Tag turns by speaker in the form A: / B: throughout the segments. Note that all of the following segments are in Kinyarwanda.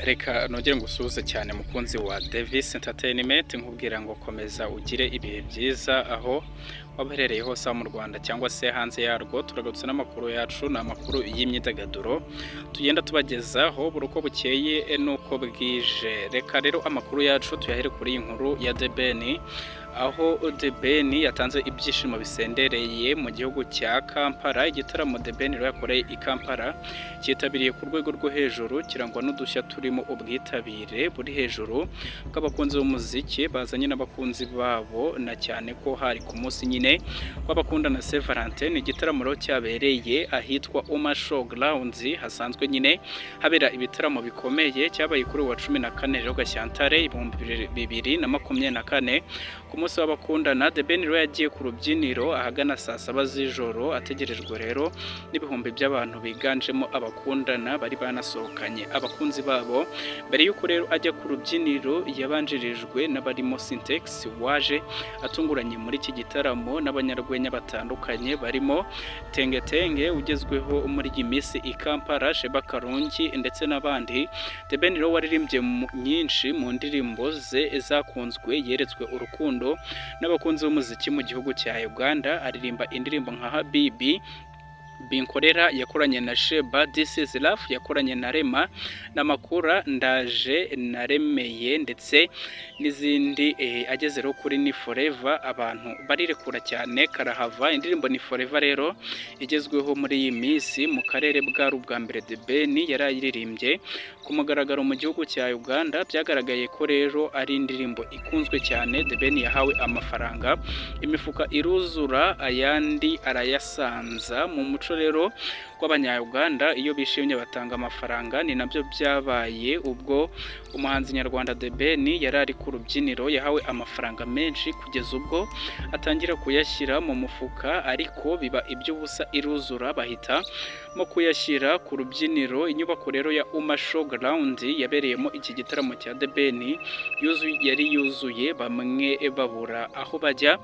A: Reka nongere ngusuhuze cyane, mukunzi wa Davis Entertainment, nkubwira ngo komeza ugire ibihe byiza aho waba uherereye hose, mu Rwanda cyangwa se hanze yarwo. Turagarutse n'amakuru yacu, ni amakuru y'imyidagaduro tugenda tubagezaho buri uko bukeye n'uko bwije. Reka rero amakuru yacu tuyahere kuri iyi nkuru ya The Ben, aho The Ben yatanze ibyishimo bisendereye mu gihugu cya Kampala. Igitaramo The Ben rero yakoreye i Kampala cyitabiriye ku rwego rwo hejuru, kirangwa n'udushya turimo ubwitabire buri hejuru bw'abakunzi b'umuziki bazanye n'abakunzi babo, na cyane ko hari ku munsi nyine w'abakundana, Saint Valentin. Igitaramo rero cyabereye ahitwa Uma Show Grounds, hasanzwe nyine habera ibitaramo bikomeye. Cyabaye kuri uwa 14 rero Gashyantare 2024, ku munsi w'abakundana. The Ben rero yagiye ku rubyiniro ahagana saa 7 z'ijoro, ategerejwe rero n'ibihumbi by'abantu biganjemo abakundana bari banasohokanye abakunzi babo. Mbere y'uko rero ajya ku rubyiniro, yabanjirijwe n'abarimo Sintex waje atunguranye muri iki gitaramo, n'abanyarwenya batandukanye barimo Tenge Tenge ugezweho muri iyi minsi i Kampala, Sheebah Karungi ndetse n'abandi. The Ben rero waririmbye nyinshi mu ndirimbo ze zakunzwe, yeretswe urukundo n'abakunzi b'umuziki mu gihugu cya Uganda, aririmba indirimbo nka Habibi, Binkolera yakoranye na Sheebah, This is Love yakoranye na Rema Namakula, Ndaje Naremeye ndetse n'izindi. Ageze rero kuri Ni Forever, abantu barirekura cyane karahava. Indirimbo Ni Forever rero igezweho muri iyi minsi mu karere, bwari ubwa mbere The Ben yari ayiririmbye ku mugaragaro mu gihugu cya Uganda. Byagaragaye ko rero ari indirimbo ikunzwe cyane. The Ben yahawe amafaranga, imifuka iruzura, ayandi arayasanza. Mu muco rero w'Abanya-Uganda, iyo bishimye batanga amafaranga, ni nabyo byabaye ubwo umuhanzi nyarwanda The Ben yari ari ku rubyiniro. Yahawe amafaranga menshi kugeza ubwo atangira kuyashyira mu mufuka, ariko biba iby'ubusa, iruzura, bahita mo kuyashyira ku rubyiniro. Inyubako rero ya Uma Show Ground yabereyemo iki gitaramo cya The Ben yari yuzuye, bamwe babura aho bajya,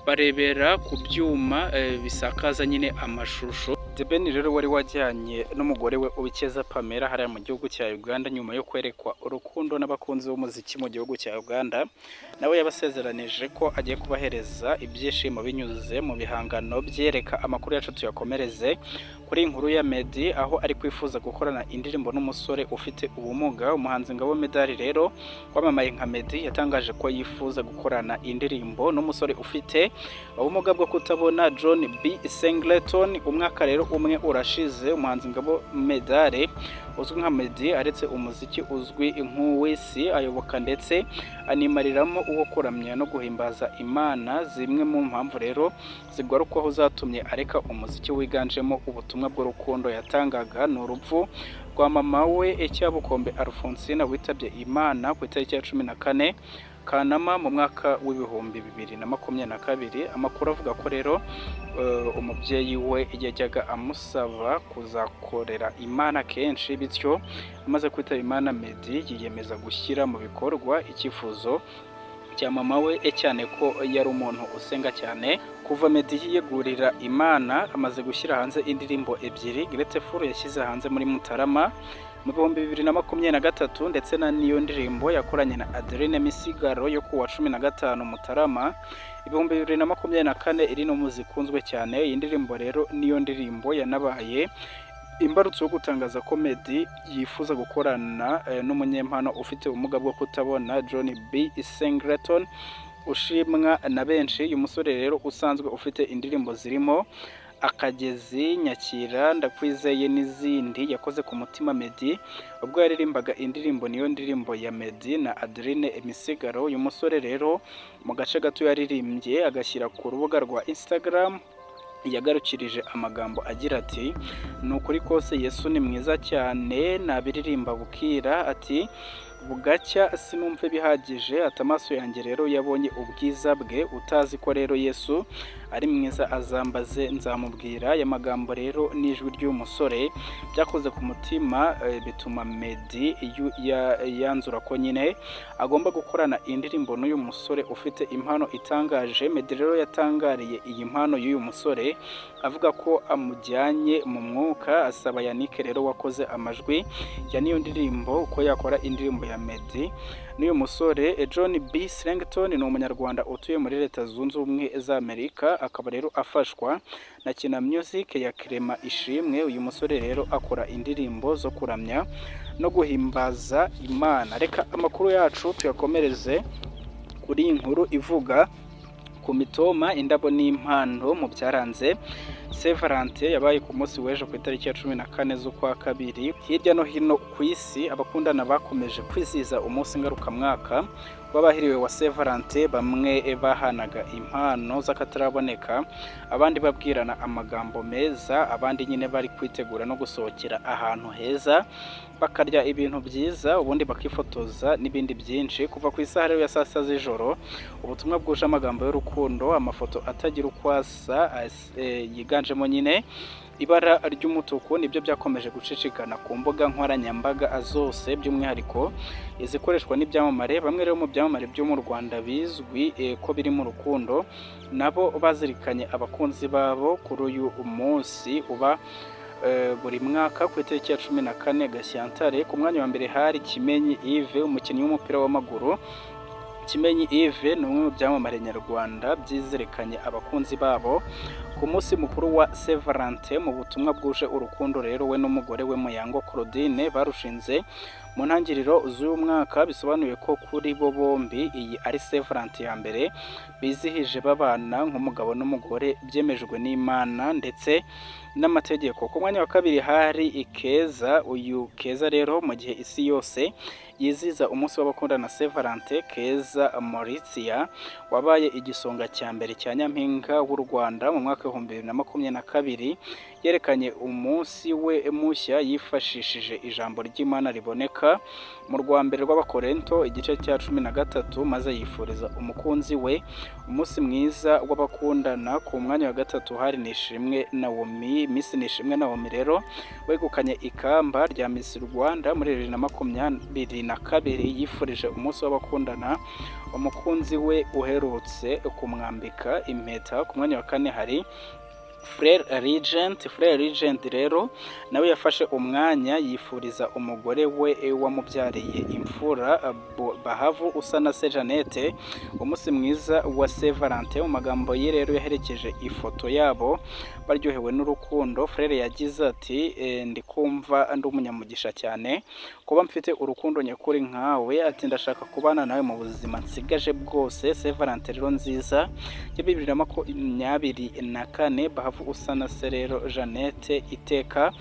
A: barebera ku byuma bisakaza nyine amashusho. The Ben rero wari wajyanye n'umugore we Uwicyeza Pamela hariya mu gihugu cya Uganda, nyuma yo kwerekwa urukundo n'abakunzi b'umuziki mu gihugu cya Uganda, nawe yabasezeranije ko agiye kubahereza ibyishimo binyuze mu bihangano byereka. Amakuru yacu tuyakomereze kuri iyi nkuru ya Meddy, aho ari kwifuza gukorana indirimbo n'umusore ufite ubumuga. Umuhanzi Ngabo Medard rero wamamaye nka Meddy yatangaje ko yifuza gukorana indirimbo n'umusore ufite ubumuga bwo kutabona, John B Singleton. Umwaka rero umwe urashize umuhanzi Ngabo Medard uzwi nka Meddy aretse umuziki uzwi nk'uw'isi, ayoboka ndetse animariramo uwo kuramya no guhimbaza Imana. Zimwe mu mpamvu rero zigarukwaho zatumye areka umuziki wiganjemo ubutumwa bw'urukundo yatangaga ni urupfu rwa mama we Cyabukombe Alphonsine, witabye Imana ku itariki ya 14 Kanama mu mwaka w'2022. Amakuru avuga ko rero umubyeyi we yajyaga amusaba kuzakorera Imana kenshi, bityo amaze kwitaba Imana, Meddy yiyemeza gushyira mu bikorwa icyifuzo cya mama we, cyane ko yari umuntu usenga cyane. Kuva Meddy yiyegurira Imana, amaze gushyira hanze indirimbo ebyiri: Grateful yashyize hanze muri Mutarama mu 2023, ndetse na niyo ndirimbo yakoranye na Adeline Misigaro yo ku wa 15 Mutarama 2024, iri no mu zikunzwe cyane. Iyi ndirimbo rero niyo ndirimbo yanabaye imbarutso yo gutangaza ko Meddy yifuza gukorana n'umunyempano ufite ubumuga bwo kutabona, John B Singleton, ushimwa na benshi. Uyu musore rero usanzwe ufite indirimbo zirimo Akagezi, Nyakira, Ndakwizeye n'izindi, yakoze ku mutima Meddy ubwo yaririmbaga indirimbo niyo ndirimbo ya Meddy na Adeline Misigaro. Uyu musore rero mu gace gato yaririmbye agashyira ku rubuga rwa Instagram, yagarukirije amagambo agira ati: "Ni ukuri kose Yesu ni mwiza cyane, nabiririmba bukira." Ati: Bugacya sinumve bihagije." Ati: "Amaso yanjye rero yabonye ubwiza bwe, utazi ko rero Yesu ari mwiza azambaze nzamubwira." Aya magambo rero n'ijwi ry'uyu musore byakoze ku mutima, bituma Meddy yanzura ko nyine agomba gukorana indirimbo n'uyu musore ufite impano itangaje. Meddy rero yatangariye iyi mpano y'uyu musore, avuga ko amujyanye mu mwuka, asaba Yannick rero wakoze amajwi ya niyo ndirimbo ko yakora indirimbo ya Meddy n'uyu musore. John B Srington ni umunyarwanda utuye muri Leta Zunze Ubumwe za Amerika, akaba rero afashwa na Kina Music ya Clement Ishimwe. Uyu musore rero akora indirimbo zo kuramya no guhimbaza Imana. Reka amakuru yacu tuyakomereze kuri iyi nkuru ivuga ku mitoma, indabo n'impano mu byaranze Saint Valentin yabaye ku munsi w'ejo ku itariki ya 14 z'ukwa kabiri. Hirya no hino ku isi, abakundana bakomeje kwizihiza umunsi ngarukamwaka w'abahiriwe wa Saint Valentin. Bamwe bahanaga impano z'akataraboneka, abandi babwirana amagambo meza, abandi nyine bari kwitegura no gusohokera ahantu heza, bakarya ibintu byiza, ubundi bakifotoza n'ibindi byinshi. Kuva ku isaha rero ya saa 6 z'ijoro, ubutumwa bwuje amagambo y'urukundo, amafoto atagira uko asa yiganjemo nyine ibara ry'umutuku, nibyo byakomeje gucicikana ku mbuga nkoranyambaga zose, by'umwihariko izikoreshwa n'ibyamamare. Bamwe rero mu byamamare byo mu Rwanda bizwi ko biri mu rukundo nabo bazirikanye abakunzi babo kuri uyu munsi uba buri mwaka ku itariki ya 14 Gashyantare. Ku mwanya wa mbere hari Kimenyi Yves, umukinnyi w'umupira w'amaguru. Kimenyi Yves ni umwe mu byamamare nyarwanda byizirikanye abakunzi babo ku munsi mukuru wa Saint Valentin mu butumwa bwuje urukundo. Rero we n'umugore we Muyango Claudine barushinze mu ntangiriro z'uyu mwaka, bisobanuye ko kuri bo bombi iyi ari Saint Valentin ya mbere bizihije babana nk'umugabo n'umugore byemejwe n'Imana ndetse n'amategeko. Ku mwanya wa kabiri hari Keza. Uyu Keza rero, mu gihe isi yose yizihiza umunsi w'abakundana Saint Valentin, Keza Mauricia wabaye igisonga cya mbere cya Nyampinga w'u Rwanda mu mwaka wa 2022 yerekanye umunsi we mushya yifashishije ijambo ry'Imana riboneka mu rwa mbere rw'Abakorento igice cya 13, maze yifuriza umukunzi we umunsi mwiza w'abakundana. Ku mwanya wa gatatu hari Nishimwe Naomi. Miss Nishimwe Naomi rero wegukanye ikamba rya Miss Rwanda muri 2022 yifurije umunsi w'abakundana umukunzi we uherutse kumwambika impeta. Ku mwanya wa kane hari Frere Regent. Frere Regent rero nawe yafashe umwanya yifuriza umugore we wamubyariye imfura, Bahavu Usanase Jeannette, umunsi mwiza wa Saint Valentin. Mu magambo ye rero yaherekeje ifoto yabo baryohewe n'urukundo, Frere yagize ati: "Ndi kumva ndi umunyamugisha cyane kuba mfite urukundo nyakuri nkawe." Ati: "Ndashaka kubana nawe mu buzima nsigaje bwose." Saint Valentin rero nziza ya 2024, Bahavu Usanase rero Jeannette iteka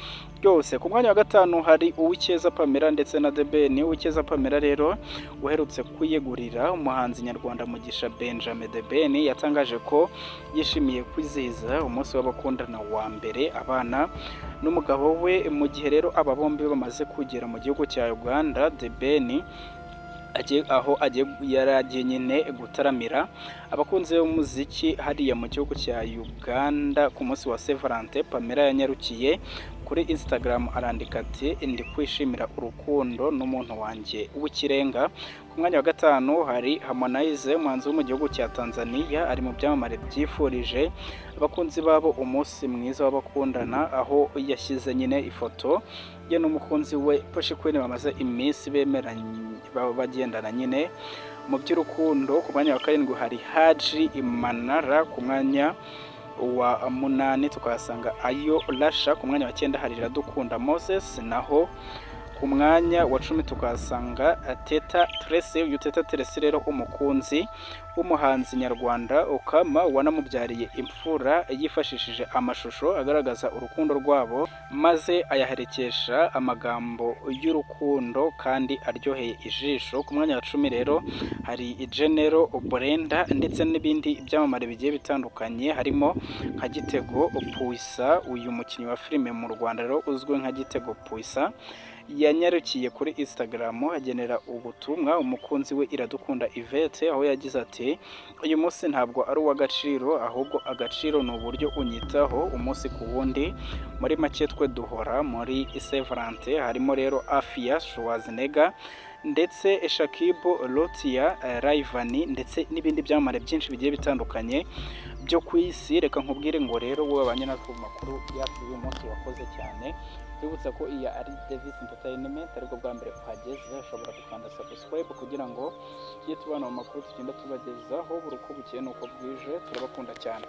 A: ryose. Ku mwanya wa gatanu hari Uwicyeza Pamela ndetse na The Ben. Uwicyeza Pamela rero uherutse kwiyegurira umuhanzi nyarwanda Mugisha Benjamin The Ben yatangaje ko yishimiye kwizihiza umunsi w'abakundana wa mbere abana n'umugabo we. Mu gihe rero aba bombi bamaze kugera mu gihugu cya Uganda, The Ben aho agiye yari agiye nyine gutaramira abakunzi b'umuziki hariya mu gihugu cya Uganda ku munsi wa Saint Valentin, Pamela yanyarukiye kuri Instagram arandika ati: "Ndi kwishimira urukundo n'umuntu wanjye w'ikirenga." Ku mwanya wa gatanu hari Harmonize, umuhanzi wo mu gihugu cya Tanzania, ari mu byamamare byifurije abakunzi babo umunsi mwiza w'abakundana, aho yashyize nyine ifoto ye n'umukunzi we Poshy Queen bamaze iminsi bemeranye bagendana nyine mu by'urukundo. Ku mwanya wa karindwi hari Haji Manara, ku mwanya wa munani tukahasanga Ayo Rasha, ku mwanya wa cyenda hari Iradukunda Moses, naho ku mwanya wa 10 tukahasanga Teta Tracy. Uyu Teta Tracy rero, umukunzi w'umuhanzi nyarwanda Ukama wanamubyariye imfura, yifashishije amashusho agaragaza urukundo rwabo maze ayaherekesha amagambo y'urukundo kandi aryoheye ijisho. Ku mwanya wa 10 rero hari General Brenda ndetse n'ibindi byamamare bigiye bitandukanye, harimo nka Gitego Puisa. Uyu mukinnyi wa filime mu Rwanda rero uzwi nka Gitego Puisa Yanyarukiye kuri Instagram agenera ubutumwa umukunzi we Iradukunda Yvette, aho yagize ati: "Uyu munsi ntabwo ari uw'agaciro, ahubwo agaciro ni uburyo unyitaho umunsi ku wundi." Muri make twe duhora muri Saint Valentin, harimo rero Afia Schwarzenegger ndetse Shakib Lotia, Rayvanny ndetse n'ibindi byamamare byinshi bigiye bitandukanye byo ku isi. Reka nkubwire ngo rero wowe wabanye natwe mu makuru yacu y'uyu munsi, wakoze cyane. Twibutsa ko iyi ari Davis Entertainment, aribwo bwa mbere uhageze, ushobora gukanda subscribe kugira ngo tujye tubana mu makuru tugenda tubagezaho buri uko bukeye n'uko bwije. Turabakunda cyane.